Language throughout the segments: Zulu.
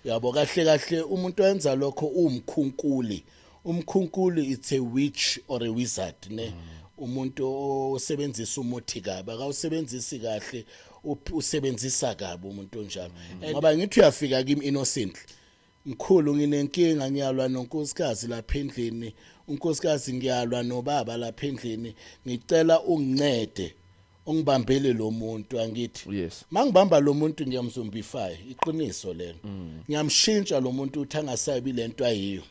Yabo, kahle kahle umuntu wenza lokho umkhunkuli. Umkhunkuli, it's a witch or a wizard, ne? Umuntu osebenzisa umuthi kabi, akawusebenzisi kahle, usebenzisa kabi umuntu onjalo. Ngoba ngithi uyafika kimi innocently, "Mkhulu, nginenkinga, ngiyalwa nonkosikazi lapha endlini, unkosikazi, ngiyalwa nobaba lapha endlini, ngicela ungincede ungibambele lo muntu," angithi? Yes. Mangibamba lo muntu, ngiyamzombify, iqiniso lelo. Ngiyamshintsha lo muntu uthi angasabi lento ayiyo.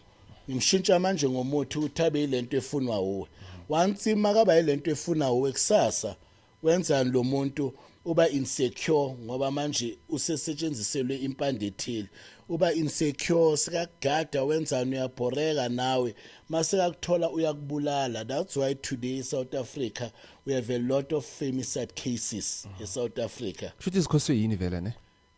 Ngimshintsha manje ngomuthi ukuthi abe yilento efunwa uwe. Once makaba yilento efuna uwe, kusasa wenzani? Lo muntu uba insecure, ngoba manje usesetshenziselwe impande ethile. Uba insecure, sikakugada, wenzani, uyabhoreka nawe. Mase akuthola, uyakubulala. That's why today South Africa, we have a lot of femicide cases eSouth Africa. Shuthi zikhoswe yini vele, ne?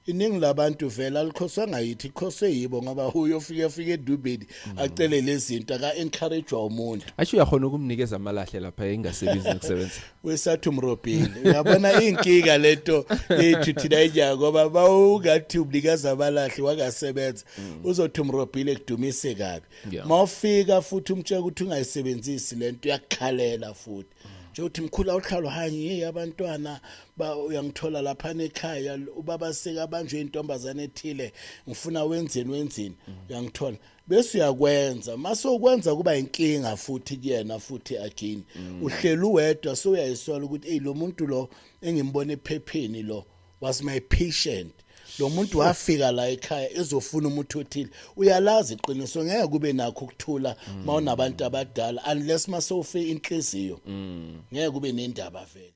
Iningi labantu vele alikhoswa ngayithi, ikhoswe yibo, ngoba uyofika fika edubeni acele lezi zinto, aka encouragewa umuntu. Asho uyakhona ukumnikeza amalahle lapha, engasebenzi nokusebenza. Wesathi umrobhile, uyabona inkinga lento ethu thina inyanga, ngoba bawungathi umnikeza amalahle wangasebenza, uzothi umrobhile, kudumise kabi. Mawufika futhi umtshela ukuthi ungayisebenzisi lento, uyakukhalela futhi nje, uthi, "Mkhulu, awuhlalo hanyi abantwana ba uyangithola lapha ekhaya, ubaba seka banjwe intombazane ethile, ngifuna wenzeni, wenzeni," uyangithola? Bese uyakwenza. Mase ukwenza, kuba inkinga futhi kuyena futhi again. Uhleli uwedwa, so uyayisola ukuthi, "Hey, lo muntu lo engimbona ephepheni lo was my patient. Lo muntu wafika la ekhaya ezofuna umuthi othile." Uyalazi iqiniso, ngeke kube nakho ukuthula mawunabantu abadala, unless mase ufe inhliziyo, ngeke kube nendaba vele.